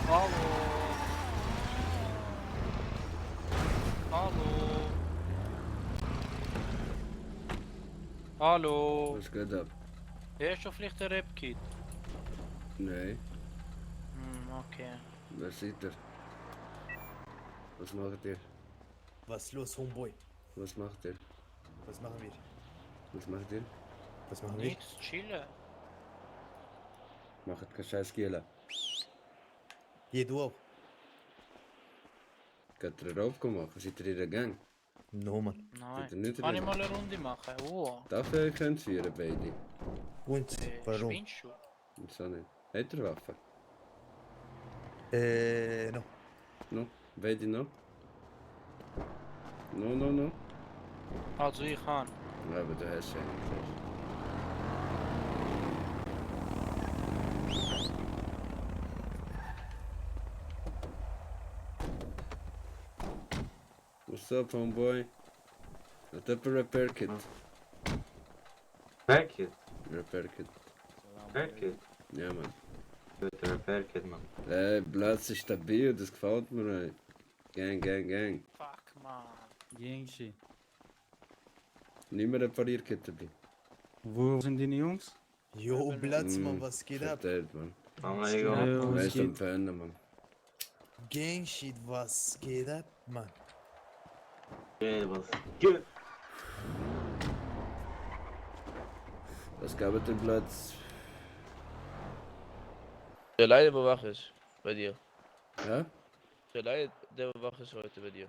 Hallo. Hallo. Hallo. Was geht ab? Hast du vielleicht ein Rap-Kit? Nein. Okay. Wer seid ihr? Was macht ihr? Was ist los, Homeboy? Was macht ihr? Was machen wir? Was macht ihr? Was machen wir? Nichts, chillen. Macht keinen Scheiß Giela. Geh du auch. Geht ihr rauf machen? Seid ihr in der Gang? No, Mann. Seid ihr Nein. nicht Kann ich drin? mal eine Runde machen? Oh. Dafür könnt ihr führen, beide. Und warum? Spinnst du? Wieso nicht? Habt ihr Waffen? No. No? Beide noch? No. Also ich kann. Ja, aber du hast ja nicht. What's up, homeboy? Hat jemand ein Repair Kit? Repair Kit? Repair Kit. Repair Kit? Ja, Mann. Gute Repair Kit, Mann. Platz ist stabil, das gefällt mir. Ey. Gang. Fuck, man. Gangshi. Nicht mehr Reparierkit dabei. Wo sind deine Jungs? Jo, Platz, Mann, was geht ab? Verteilt, Mann. Mama, Ego. Ja, was Weißt du, am geht? Fernen, Mann. Gangshit, was geht ab, Mann? Okay, was geht? Was gab es den Platz? Der Leid überwacht ist bei dir. Ja? Der Leid, der überwacht ist heute bei dir.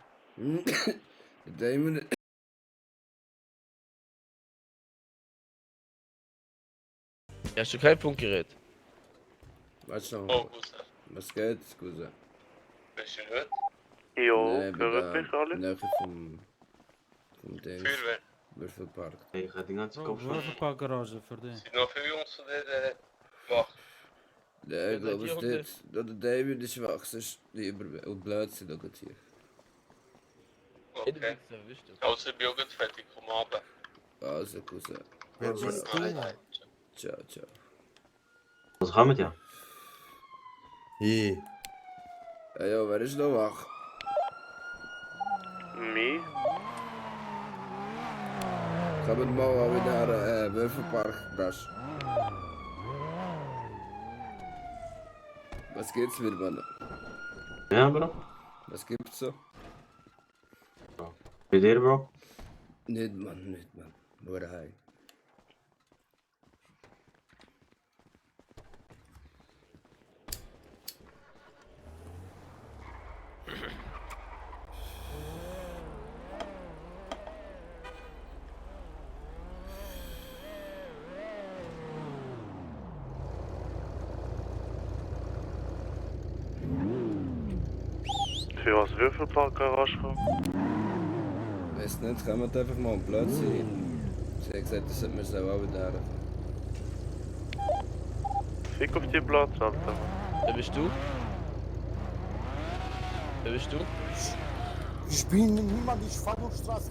Damon. Hast du kein Funkgerät? Warte noch. Oh, gut. Was geht's, Cousin? Bist du gut? Jo, Nee, hören mich alle? Nähe vom Dings. Feuerwehr. Würfelpark. Hey, ich hatte die ganze Kopf Wo een paar garage voor die. Sind noch viele Jungs von der Wacht? Nee, ich glaube, die es Hunde. nicht. Der David ist schwach, sonst lieber und Blödsinn da geht hier. Okay. Also, ich bin auch gut fertig, komm runter. Also, Cousin. Wer bist du, Mann? Ciao. Was haben wir dir? Hey, Ja, wer ist noch wach? Mich? Kommt mal wieder Würfelpark, Brasch. Was geht's mir, Mann? Ja, Bro. Was gibt's so? Bei dir, Bro? Nicht, Mann. Nur heim. Für was Würfelpark-Garage kommen? Weiss nicht, kommt einfach mal am Platz sein. Sie hat gesagt, das sollte mir so auch wieder. Fick auf die Platz, Alter. Wer bist du? Wer bist du? Ich bin niemand, ich fahre durch Straße.